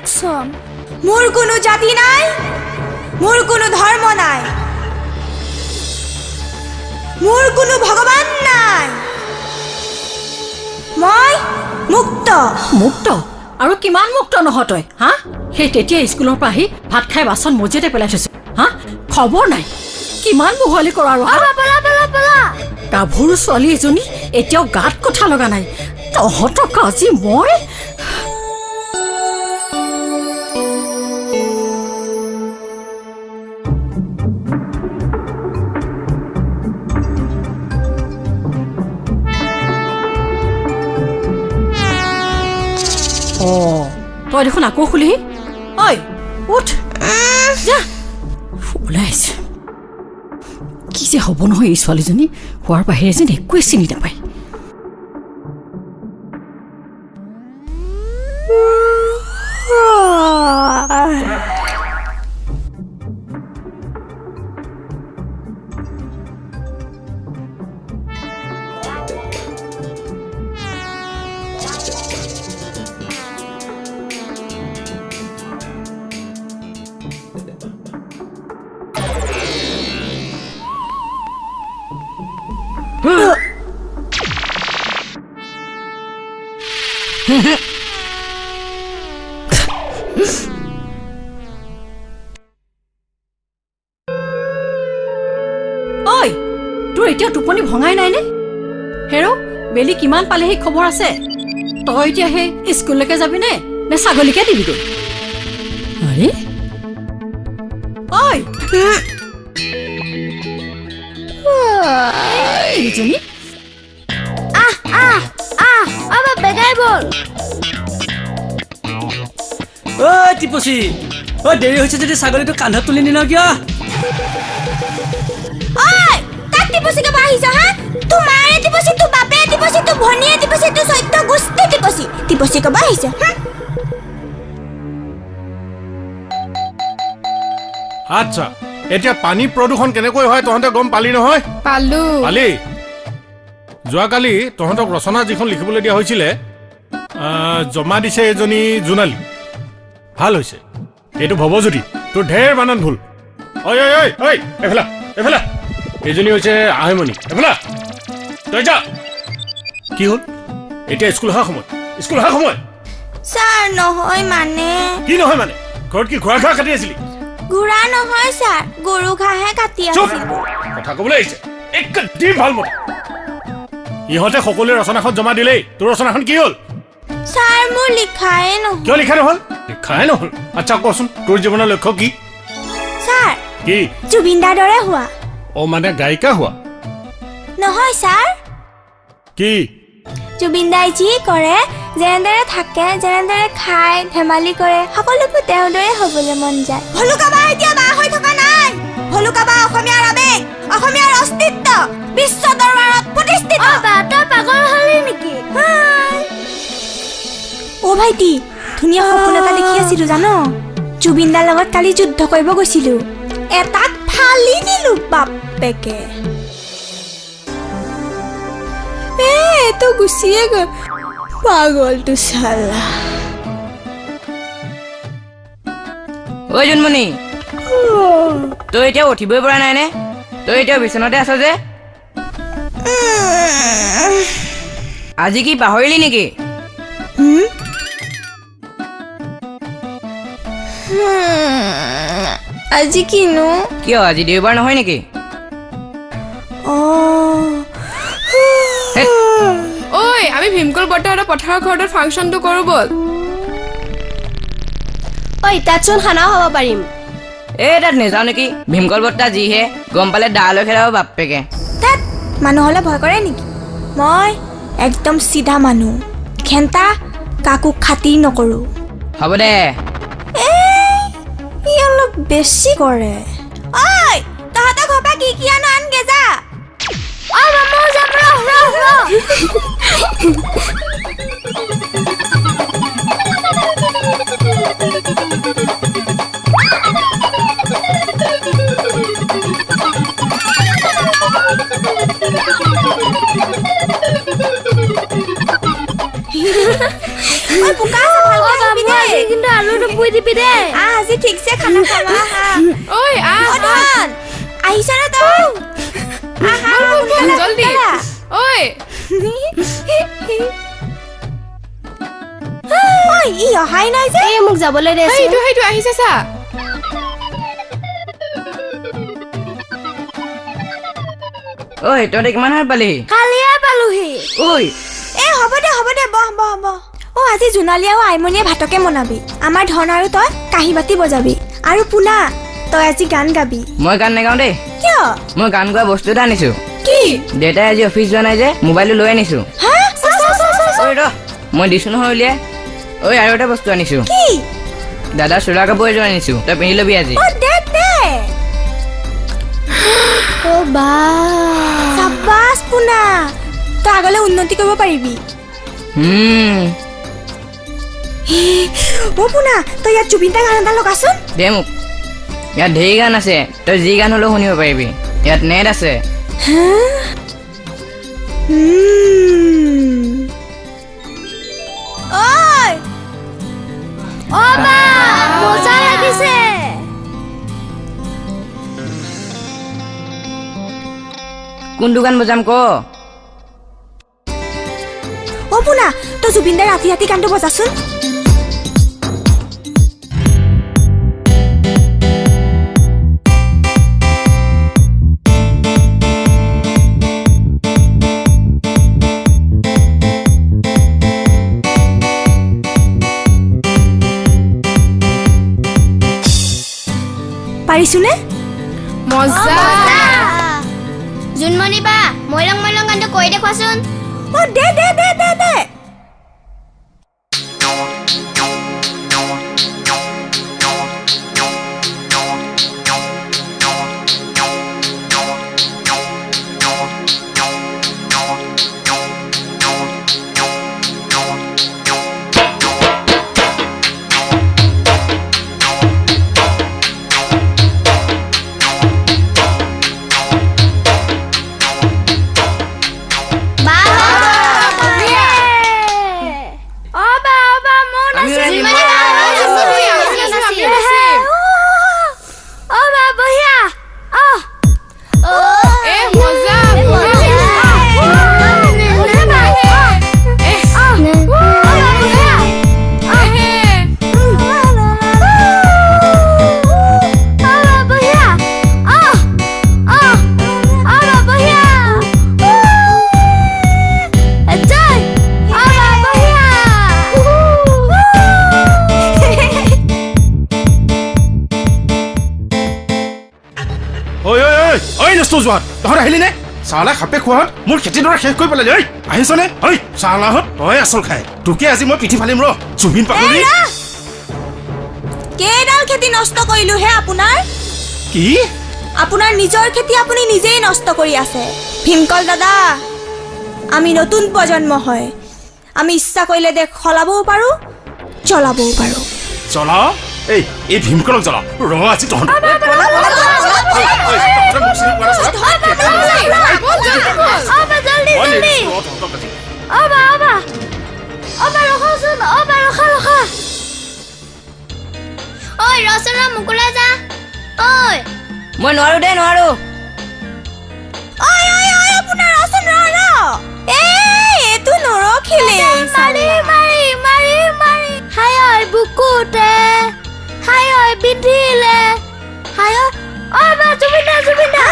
সক্ষম। মোৰ কোনো জাতি নাই, মোৰ কোনো ধৰ্ম নাই, মোৰ কোনো ভগৱান নাই। মই মুক্ত। মুক্ত? আৰু কিমান মুক্ত নহয় তই, হা? সেই তেতিয়া স্কুলৰ পৰা আহি ভাত খাই বাচন মজিয়াতে পেলাই থৈছো, হা? খবৰ নাই। কিমান বহুৱালি কৰ আৰু, হা? গাভৰু ছোৱালী এজনী এতিয়াও গাত কথা লগা নাই। তহঁতক আজি মই। অ, তই দেখোন আকৌ শুলিহি। ঐ উঠ, যা ওলাই আহিছে। কি যে হ'ব নহয়, এই ছোৱালীজনী হোৱাৰ বাহিৰে যেন একোৱে চিনি নাপায়। ঐ, তোৰ এতিয়া টোপনি ভঙাই নাইনে? হেৰ, বেলি কিমান পালেহি খবৰ আছে? তই এতিয়া সেই স্কুললৈকে যাবি নে, নে ছাগলীকে দিবিগৈ? আৰে ঐ, এইজনী। আহ আহ আহ, অ বেগাই বল। ঐ টিপচি, ঐ, দেৰি হৈছে যদি ছাগলীটো কান্ধত তুলি নিন কিয়? ঐ, কাক টিপচি কব আহিছ, হা? তোৰ মাৰে টিপচি, তোৰ বাপেৰে টিপচি, তোৰ ভনীয়ে টিপচি, তোৰ 14 গোষ্ঠী টিপচি টিপচি কব আহিছ, হা? আচ্ছা, এতিয়া পানী প্ৰদূষণ কেনেকৈ হয় তহঁতে গম পালি নহয়? পালো। পালি? যোৱাকালি তহঁতক ৰচনা যিখন লিখিবলৈ দিয়া হৈছিলে, জমা দিছে এজনী জোনালী। ভাল হৈছে। এইটো ভৱজ্যোতি, তোৰ ঢেৰ বানান ভুল। ঐ ঐ ঐ ঐ, এফালা এফালা। এইজনী হৈছে আহেমণি, এফালা তই যা। কি হ'ল এতিয়া? স্কুল অহা সময়, স্কুল অহা সময়। ছাৰ, নহয় মানে। কি নহয় মানে? ঘৰত কি ঘোঁৰা ঘাঁহ কাটি আছিলি? ঘোঁৰা নহয় ছাৰ, গৰু ঘাঁহে কাটি চুপ! আছিলো। কথা ক'বলৈ আহিছে একদম ভাল মতে। ইহঁতে সকলোৱে ৰচনাখন জমা দিলেই, তোৰ ৰচনাখন কি হ'ল? ছাৰ, মোৰ লিখাই নহ'ল। কিয় লিখা নহ'ল? লিখাই নহ'ল? আচ্ছা কচোন, তোৰ জীৱনৰ লক্ষ্য কি? ছাৰ। কি? জুবিন দাৰ দৰে হোৱা। অ, মানে গায়িকা হোৱা? নহয় ছাৰ। কি? জুবিন দাই যি কৰে, যেনেদৰে থাকে, যেনেদৰে খায়, ধেমালি কৰে, সকলোবোৰ তেওঁৰ দৰে হ'বলৈ মন যায়। ভলুকা বাঁহ এতিয়া বাঁহ হৈ থকা নাই। ভলুকা বাঁহ অসমীয়াৰ আৱেগ, অসমীয়াৰ অস্তিত্ব, বিশ্ব দৰবাৰত প্ৰতিষ্ঠিত। অ বা, তই পাগল হলি নেকি? হাই। অ ভাইটি, ধুনীয়া সপোন এটা দেখি আছিলো জান? জুবিন দাৰ লগত কালি যুদ্ধ কৰিব গৈছিলো, এটাক ফালি দিলো বাপেকে। এ এইটো গুচিয়ে গ'ল পাগলটো চালা। ঐ জোনমণি, তই এতিয়া উঠিবই পৰা নাই নে? তই এতিয়া বিচনাতে আছ যে, আজি কি পাহৰিলি নেকি? হুম? আজি কিনো? কিয়, আজি দেওবাৰ নহয় নেকি? অ। হেৎ। ঐ, আমি ভীমকল বৰ্তাহঁতৰ পথাৰৰ ঘৰটোত ফাংচনটো কৰোঁ ব'ল। ঐ, তাতচোন খানাও খাব পাৰিম। এই তাত নেযাওঁ নেকি, ভীমকল বৰ্তা যিহে, গম পালে দা লৈ খেলাব বাপেকে। তাত মানুহ হ'লে ভয় কৰে নেকি? মই একদম চিধা মানুহ, ঘেণ্টা কাকো খাতিৰ নকৰোঁ। হ'ব দে। ই অলপ বেছি কৰে। ঐ, তহঁতৰ ঘৰৰ পৰা কি কি আন আনগে যা। অ বা, ময়ো যাম, ৰহ ৰহ ৰহ। ঐ, বোকা আছে, ভালকে অ বা, আহিবি মোৰ দেই। আজি কিন্তু আলুটো পুৰি দিবি দেই। আহ, আজি ঠিকছে খানা খাম, আহ, আহ। ঐ আহ। অ ধন, আহিছ নে তই? আহ, আহ, সোনকালে, জলদি। সোনকালে। ঐ। ঐ, ই অহাই নাই যে। এই, মোক যাবলৈ দেচোন। সেইটো সেইটো আহিছে চা। ঐ, তহঁতে কিমান সময়ত পালিহি? কালিয়ে পালোহি। ঐ। এ হ'ব দে, হ'ব দে, বহ বহ বহ। অ, আজি জোনালী আৰু আইমনীয়ে ভাতকে বনাবি, আমাৰ ধন আৰু তই কাঁহী বাতি বজাবি, আৰু পোনা তই আজি গান গাবি। মই গান নাগাওঁ দেই। কিয়? মই গান গোৱা বস্তু এটা আনিছো। কি? দেউতাই আজি অফিচ যোৱা নাই যে, মোবাইলটো লৈ আনিছো। হা, চা, চা, চা, চা, চা। ঐ ৰ, মই দিছো নহয় উলিয়াই। ঐ, আৰু এটা বস্তু আনিছো। কি? দাদা, চোলা কাপোৰ এযোৰ আনিছো, তই পিন্ধি ল'বি আজি। অ, দে দে। অ বা। চাবাচ পোনা, তই আগলৈ উন্নতি কৰিব পাৰিবি। অ পোনা, তই ইয়াত জুবিন দা গান এটা লগাচোন। দে মোক, ইয়াত ঢেৰ গান আছে, তই যি গান হ'লেও শুনিব পাৰিবি। ইয়াত নেট আছে। ঐ। অ বা, মজা লাগিছে। কোনটো গান বজাম ক? অ পোনা, তই জুবিন দাৰ ৰাতি ৰাতি গানটো বজাচোন। পাৰিছোনে? মজা। জোনমণি বা, মইলং মইলং গানটো কৈ দেখুৱাচোন। অ দে দে দে দে দে। বা, অ বা, অ বা, ময়ো আমিও নাচিম। নাচিম। জোনমণি বা, ময়ো নাচিম। আমিও নাচিম, আমিও নাচিম। অ বা, বঢ়িয়া। অ। এ মজা, বঢ়িয়া। এ, এ। অ বা, বঢ়িয়া। অ অ অ বা, বঢ়িয়া। জয়। অ বা, বঢ়িয়া। ঐ ঐ ঐ ঐ, নষ্ট যোৱাত তহঁত আহিলি নে? চালা সাপে খোৱাহঁত, মোৰ খেতিডৰা শেষ কৰি পেলালি। ঐ, আহিছনে? ঐ চালাহঁত, তই আচল খাই, তোকে আজি মই পিঠি ফালিম ৰ, জুবিন পাগলি। কেইডাল খেতি নষ্ট কৰিলো হে আপোনাৰ? কি? আপোনাৰ নিজৰ খেতি আপুনি নিজেই নষ্ট কৰি আছে। ভীমকল দাদা, আমি নতুন প্ৰজন্ম হয়, আমি ইচ্ছা কৰিলে দেশ সলাবও পাৰোঁ, জ্বলাবও পাৰোঁ। জ্বলাও, এই এই ভীমকলক জ্বলাও ৰ আজি তহঁত। ঐ, ঐ, তহঁতে মোক চিনি পোৱা নাই, চালা। ব'ল, জলদি ব'ল। অ বা, জলদি মই জলদি। নেৰিছো ৰ তহঁতক আজি। অ বা, অ বা, অ বা, ৰখাচোন। অ বা, ৰখা ৰখা। ঐ ৰচোন, ৰ, মোকোলৈ যা ঐ। মই নোৱাৰো দেই, নোৱাৰো। ঐ ঐ ঐ, আপোনাৰ ৰচোন, ৰ ৰ। এই এইটো নৰখিলে। মাৰি মাৰি মাৰি মাৰি, হাই ঐ বুকুতে, হাই ঐ বিন্ধিলে, হাই ঐ। অ বা, জুবিন দা, জুবিন দা।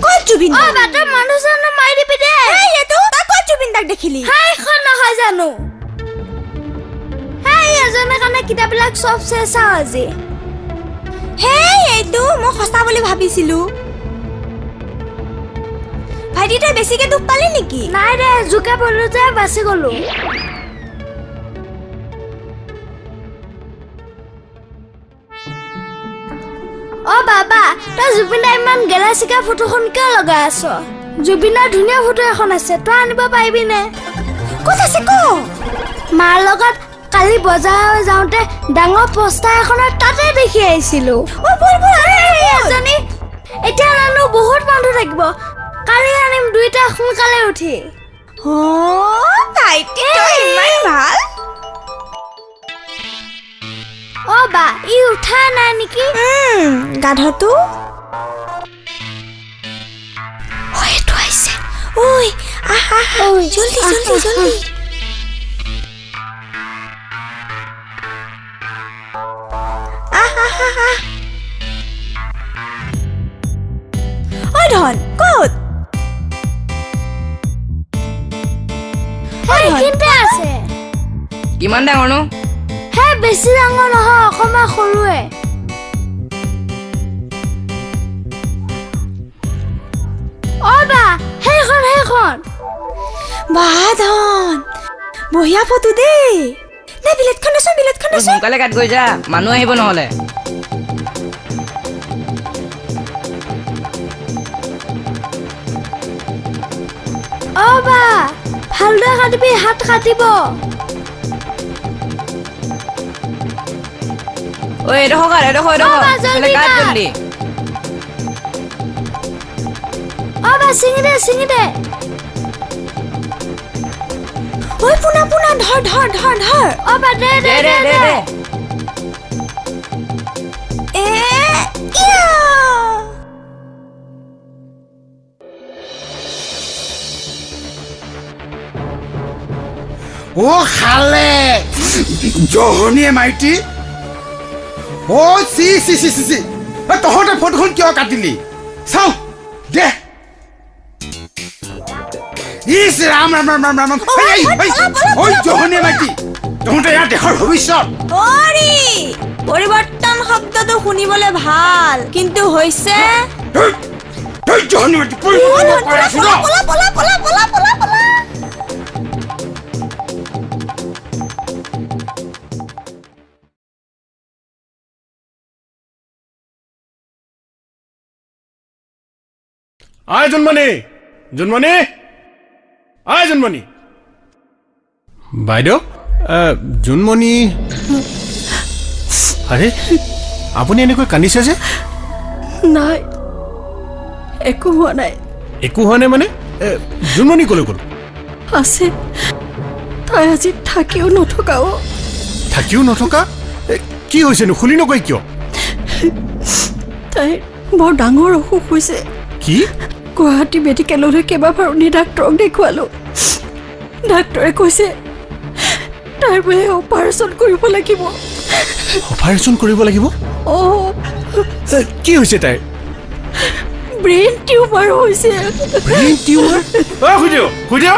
ক'ত জুবিন অ বা, তই মানুহ চানুহ মাৰি দিবি দেই। এই এইটো তই ক'ত জুবিন দাক দেখিলি? হাইখন নহয় জানো? হেই, এজনৰ কাৰণে কিতাপবিলাক চব চেচ আৰু আজি। হেই, এইটো মই সঁচা বুলি ভাবিছিলো। ভাইটি, তই বেছিকে দুখ পালি নেকি? নাই দে, জোকে পলো যে বাচি গলো। অ বাবা, তই জুবিন দাৰ ইমান গেলা চিকা ফটোখন কিয় লগাই আছ? জুবিনদাৰ ধুনীয়া ফটো এখন আছে, তই আনিব পাৰিবি নে? ক'ত আছে ক? মাৰ লগত কালি বজাৰ যাওঁতে ডাঙৰ পোষ্টাৰ এখনত তাতে দেখি আহিছিলো। অ ব'ল ব'ল, আন, আন, এই ব'ল। এজনী এতিয়া নানো, বহুত মানুহ থাকিব। কালি আনিম দুইটা সোনকালে উঠি। অ ভাইটি, তই ইমান ভাল। ঠাই নাই নেকি? গাধটো সেইটো আহিছে। ঐ আহ আহ, জলদি জলদি জলদি। আহ আহ আহ। ঐ ধন ক'ত? সেইখিনিতে আছে। কিমান ডাঙৰনো? হে বেছি ডাঙৰ নহয়, অকণমান সৰুৱে। অ বা, সেইখন সেইখন। বা ধন, বঢ়িয়া ফটো দেই। নে বিলেটখন দেচোন, বিলেটখন দেচোন। সোনকালে কাট গৈ যা, মানুহ আহিব নহ'লে। অ বা, ভালদৰে কাটিবি, হাত কাটিব। ঐ এডোখৰ কাট, এডোখৰ এডোখৰ। কাট জলদি। অ বা, ছিঙি দে ছিঙি দে। ঐ পোনা পোনা, ধৰ ধৰ ধৰ ধৰ। অ বা, দে দে দে দে। এ ইয়া। ও খালে জহনীয়ে মাইটি। ও চি চি চি চি চি, তহঁতে ফটোখন কিয় কাটিলি? চাওঁ দে। ইছ ৰাম ৰাম ৰাম ৰাম ৰাম। ঐ জহনীয়ে মাইটি, তহঁতে ইয়াৰ দেশৰ ভৱিষ্যত। পৰিৱৰ্তন শব্দটো শুনিবলৈ ভাল, কিন্তু হৈছে জহনী মাইটি। পলা পলা পলা পলা পলা পলা। আয় জোনমণি, জোনমণি, আয় জোনমণি। বাইদেউ, জোনমণি, আৰে আপুনি এনেকৈ কান্দিছে যে? নাই, একো হোৱা নাই। একো হোৱা নাই মানে? জোনমণি ক'লৈ গ'ল? আছে, তাই আজি থাকিও নথকাও। থাকিও নথকা? কি হৈছেনো, খুলি নকয় কিয়? তাইৰ বৰ ডাঙৰ অসুখ হৈছে। কি? গুৱাহাটী মেডিকেললৈ কেইবাবাৰো নি ডাক্তৰক দেখুৱালোঁ। ডাক্তৰে কৈছে তাৰ বোলে অপাৰেশ্যন কৰিব লাগিব। অপাৰেশ্যন কৰিব লাগিব? অঁ। কি হৈছে তাইৰ? ব্ৰেইন টিউমাৰ হৈছে। Brain tumour? অ খুইদেউ, খুইদেউ,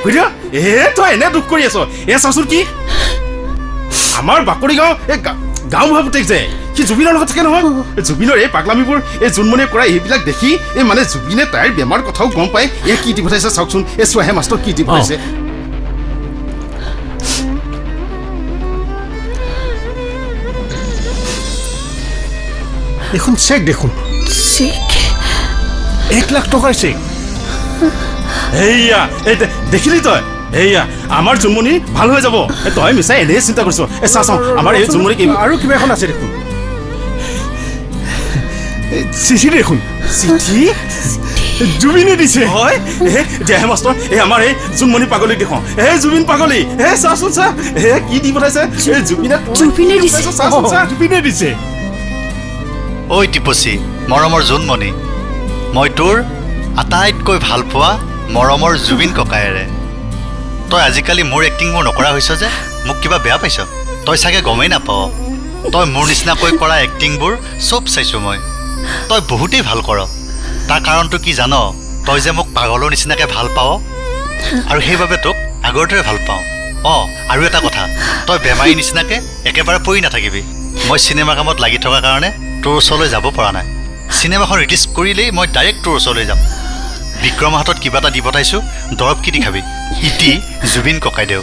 খুইদেউ, এ তই এনে দুখ কৰি আছ। এ চাচোন কি আমাৰ বাকৰি গাঁও এই গাঁওবুঢ়া পুতেক যে, সি জুবিনৰ লগত থাকে নহয়। জুবিনৰ এই পাগলামিবোৰ, এই জোনমণিয়ে কৰা এইবিলাক দেখি এই মানে জুবিনে তাইৰ বেমাৰ কথাও গম পাই এই কি দি পঠাইছে চাওকচোন। এই চোৱাহে মাষ্টৰ কি দি পঠাইছে। এখন চেক দেখোন। চেক? 1 লাখ টকাৰ চেক। এইয়া এই দেখিলি তই? এইয়া আমাৰ জোনমণি ভাল হৈ যাব। তই মিছাই এনেই চিন্তা কৰিছ। এই চা চাওঁ আমাৰ এই জোনমণি আৰু কিবা এখন আছে দেখোন, চিঠি দেখোন। চিঠি? জুবিনে দিছে। হয়। দে মাষ্টৰ, এই আমাৰ এই জোনমণি পাগলীক দেখোঁ। এই জুবিন পাগলী, হে চাচোন চা, হে কি দি পঠাইছে এই জুবিনে। জুবিনে দিছে, জুবিনে দিছে। ঐ টিপচি, মৰমৰ জোনমণি, মই তোৰ আটাইতকৈ ভালপোৱা মৰমৰ জুবিন ককায়েৰে। তই আজিকালি মোৰ এক্টিংবোৰ নকৰা হৈছ যে, মোক কিবা বেয়া পাইছ? তই চাগে গমেই নাপাৱ। তই মোৰ নিচিনাকৈ কৰা এক্টিংবোৰ চব চাইছোঁ মই। তই বহুতেই ভাল কৰ। তাৰ কাৰণটো কি জান? তই যে মোক পাগলৰ নিচিনাকৈ ভাল পাৱ, আৰু সেইবাবে তোক আগৰ দৰে ভাল পাওঁ। অঁ, আৰু এটা কথা, তই বেমাৰী নিচিনাকৈ একেবাৰে পৰি নাথাকিবি। মই চিনেমা কামত লাগি থকাৰ কাৰণে তোৰ ওচৰলৈ যাব পৰা নাই। চিনেমাখন ৰিলিজ কৰিলেই মই ডাইৰেক্ট তোৰ ওচৰলৈ যাম। বিক্ৰমৰ হাতত কিবা এটা দি পঠাইছোঁ, দৰৱ কি দি খাবি। ইতি জুবিন ককাইদেউ।